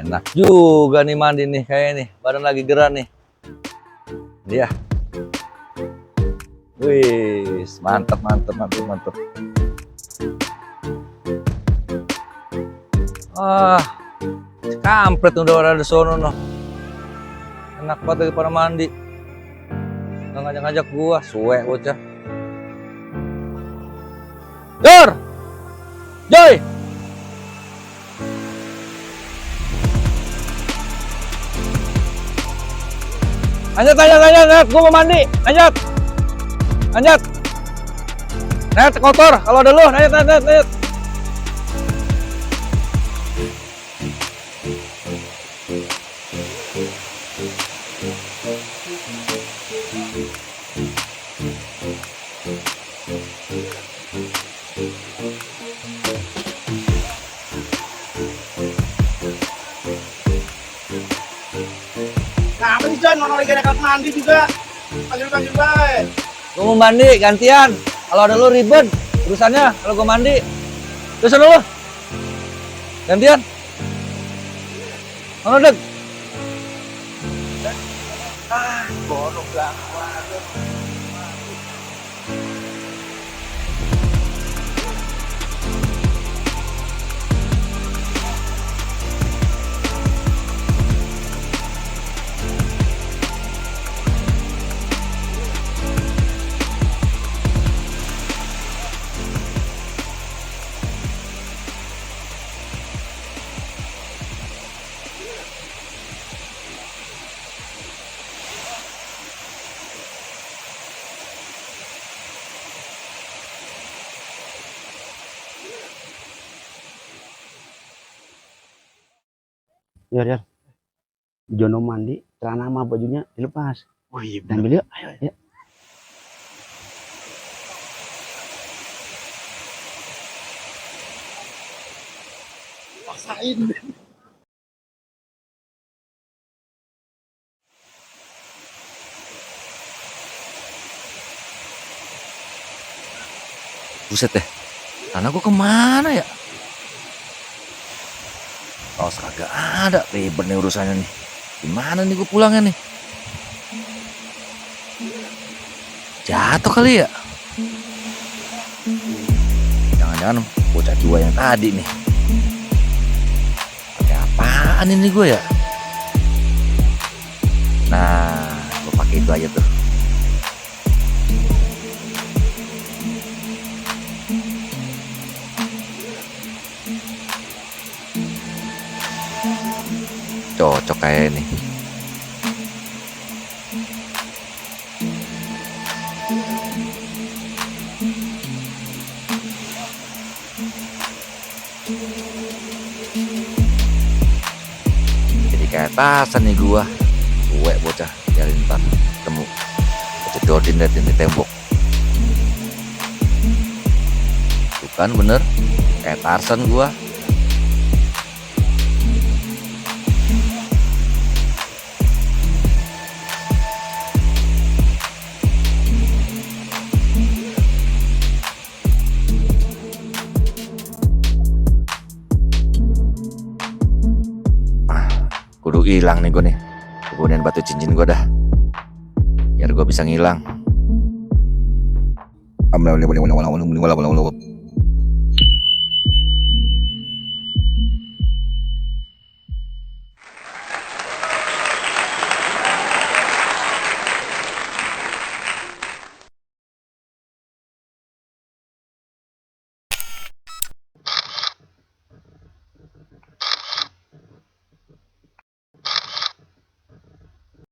Enak juga nih mandi nih kayak nih, badan lagi gerah nih. Dia. Wih, mantap. Ah, kampret udah orang di sono noh. Enak banget lagi pada mandi. Nggak ngajak-ngajak gua, suwe bocah. Jor! Joy! Lanjut, gua mau mandi, lanjut. Net kotor, kalau ada lu, lanjut. Nah, apa sih John, mau lagi dekat mandi juga. Panggil baik. Gua mau mandi gantian. Kalau ada lu ribet urusannya kalau gua mandi. Terus lu gantian. Mana dek? Bodoh lah. Ya. Jono mandi, celana sama bajunya dilepas. Oh iya, Ambil yuk. Ayo. Ya. Paksain. Buset deh. Tanah gua kemana ya? Kaos kagak ada, ribet nih urusannya nih. Gimana nih gue pulangnya nih? Jatuh kali ya? Jangan-jangan bocah tua yang tadi nih. Pakai apaan ini gue ya? Nah, gue pakai itu aja tuh. Cocok kayak ini. Jadi kayak tasan nih gua. Suwe bocah, jalan ntar ketemu. Jedodin liatin di tembok. Tuh kan bener, kayak Tarsan gua. Kudu hilang nih gue nih. Kemudian batu cincin gue dah. Biar gue bisa ngilang.